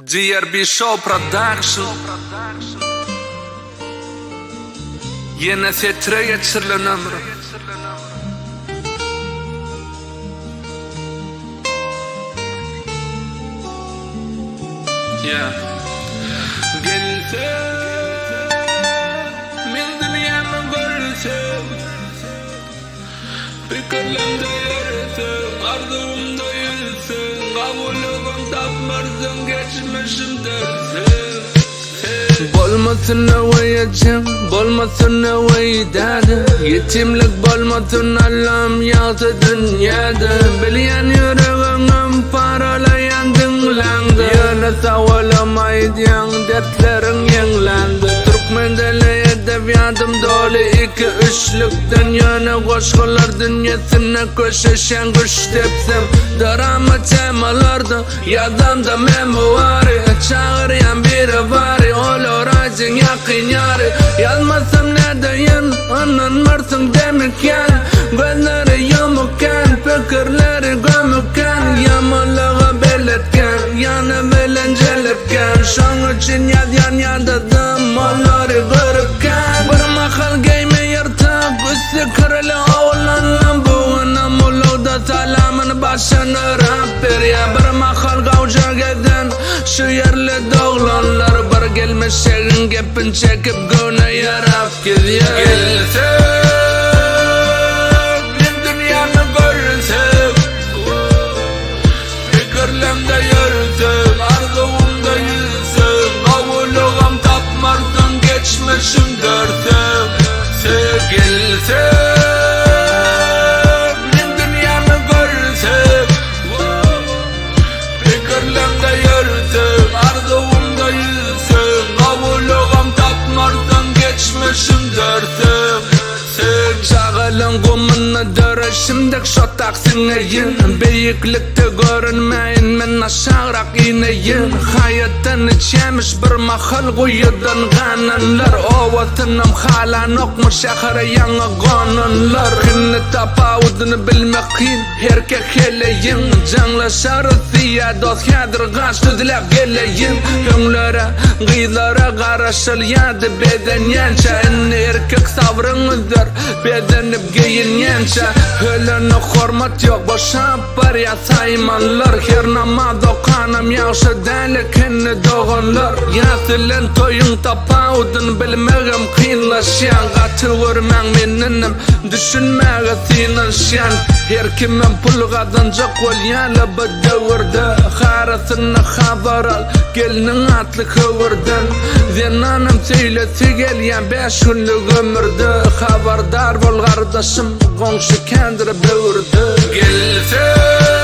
GRB Show Production Ýene setre geçirilen ömrüm. Yeah. Gelse men dünýämi görsem Pikirlemde ýöreseň, arzuwymda ýüzseň, Gabulygym tapmarsyň, geçmişim derseň. Bolmasyn öweý ejem, bolmasyn öweý däde, Ýetimlik bolmasyn Allam ýagty dünýäde. Bilýän ýüregiňem paralaýan diňläňde, Ýöne sag bolam aýdýaň dertleriň ýeňlände. Türkmen dili edebiýadym doly iki-üçlükden, Ýöne goşgular dünýesinde köşeşýän güç depsem. Drama temalarda ýazamda memuary, Çagyrýan biri-bary, olar aýdyň ýakyn ýary. Ýazmasam nädeýin, ynanmarsyň demikýän, Gözleri ýumukken, pikirleri gömükken, Ýamanlyga beletken, ýany bilen jelepken, Şoň üçin ýazýan ýadadym olary görüpken. Bir mahal geýme ýyrtyk, üsti kirli oglanlam Bu günem ulagda salamyny başyny yrap berýär. Bir mahal gawja gezen şu ýerli doglanlar Bir gelmişegiň gepin çekip göwne ýarap gidýär. Gelse, men dünýämi görsem, Pikirlemde ýörsem, arzuwymda ýüzsem, Gowulygam tapmarsyň geçmişim dörsem. Gelse, men dünýämi görsem, Pikirlemde ýörsem, arzuwymda ýüzsem, Gowulygam tapmarsyň geçmişim dörsem. Çagalyň gumunda döreşim dek şo tak siňeýin. Beýiklikde görünmäýin men aşagrak ineýin. Haýatdan içýämiş bir mahal guýudan gananlar. Obasynam halanokmy şähere ýaňy gonanlar. Indi tapawudyny bilmek kyn herkek heleýiň. Jaňlaşarys diýýä dost häzir gaş düzläp geleýin. Öňler-ä gyzlara garaşylýardy bezenýänçä. Indi erkek sabryň üzer bezenip geýinýänçä. Ölene hormat ýok boşap barýar saýmanlar. Her namaz okanam ýagşy däl ekeni doganlar. Ýas bilen toýuň tapawudyny bilmegem kynlaşýar. Gaty görmäň mendenem düşünmäge synanyşýan. Her kimem pul gazanjak bolýala bu döwürde. Harasynda habar al gelniň atly höwürden. Zenanam söýlesi gelýär 5 günlük ömürde. Habardar bol gardaşym goňşy kändir böwürde. Gelse.